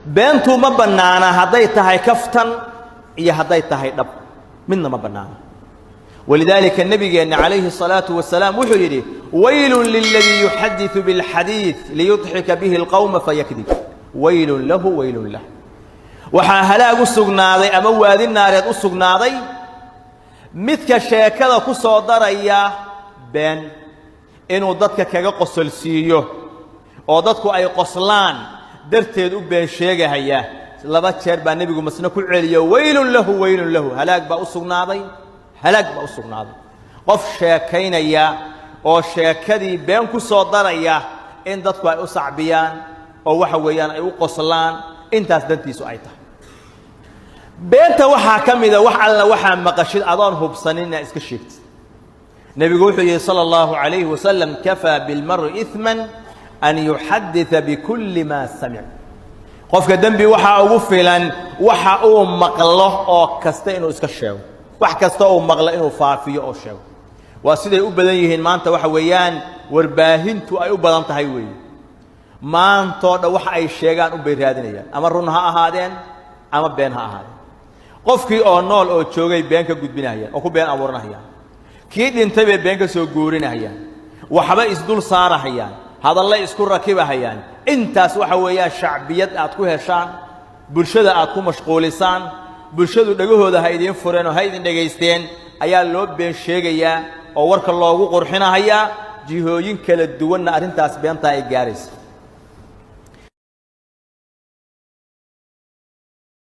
Beentu ma bannaana hadday tahay kaftan iyo hadday tahay dhab, midna ma bannaana. ولذلك nabigeenna calayhi الصalaaةu wasalaam wuxuu yidhi: "ويل للذي يحدث بالحديث ليضحك به القوم فيكذب، ويل له، ويل له." Waxaa halaag u sugnaaday ama waadi naareed u sugnaaday midka sheekada ku soo daraya been inuu dadka kaga qosolsiiyo oo dadku ay qoslaan darteed u been sheegahaya. Laba jeer baa nebigu masna ku celiyo: "ويل له، ويل له." Halaag baa u sugnaaday, halaag baa u sugnaaday qof sheekaynaya oo sheekadii been ku soo daraya in dadku ay u sacbiyaan oo waxa weeyaan ay u qoslaan, intaas dantiisu ay tahay. Beenta waxaa ka mida wax alla waxaa maqashid adoon hubsanin inaad iska sheegtid. Nebigu wuxuu yidhi sala allahu calayhi wasalam: "كفى بالمرء إثما أن يحدث بكل ما سمع." Qofka dembi waxaa ugu filan waxa uu maqlo oo kasta inuu iska sheego, wax kasta uu maqlo inuu faafiyo oo sheego. Waa siday u badan yihiin maanta, waxa weeyaan warbaahintu ay u badan tahay weeye. Maantoo dhan waxa ay sheegaan unbay raadinayaan, ama run ha ahaadeen ama been ha ahaadeen. Qofkii oo nool oo joogay been ka gudbinahayaan oo ku been abuuranahayaan, kii dhintay bay been ka soo guurinahayaan, waxba isdul saarahayaan, hadallay isku rakibahayaan. Intaas waxa weeyaan shacbiyad aad ku heshaan, bulshada aad ku mashquulisaan, bulshadu dhegahooda ha idiin fureen oo ha idin dhegaysteen ayaa loo been sheegayaa oo warka loogu qurxinahayaa. Jihooyin kala duwanna arrintaas beentaa ay gaaraysa.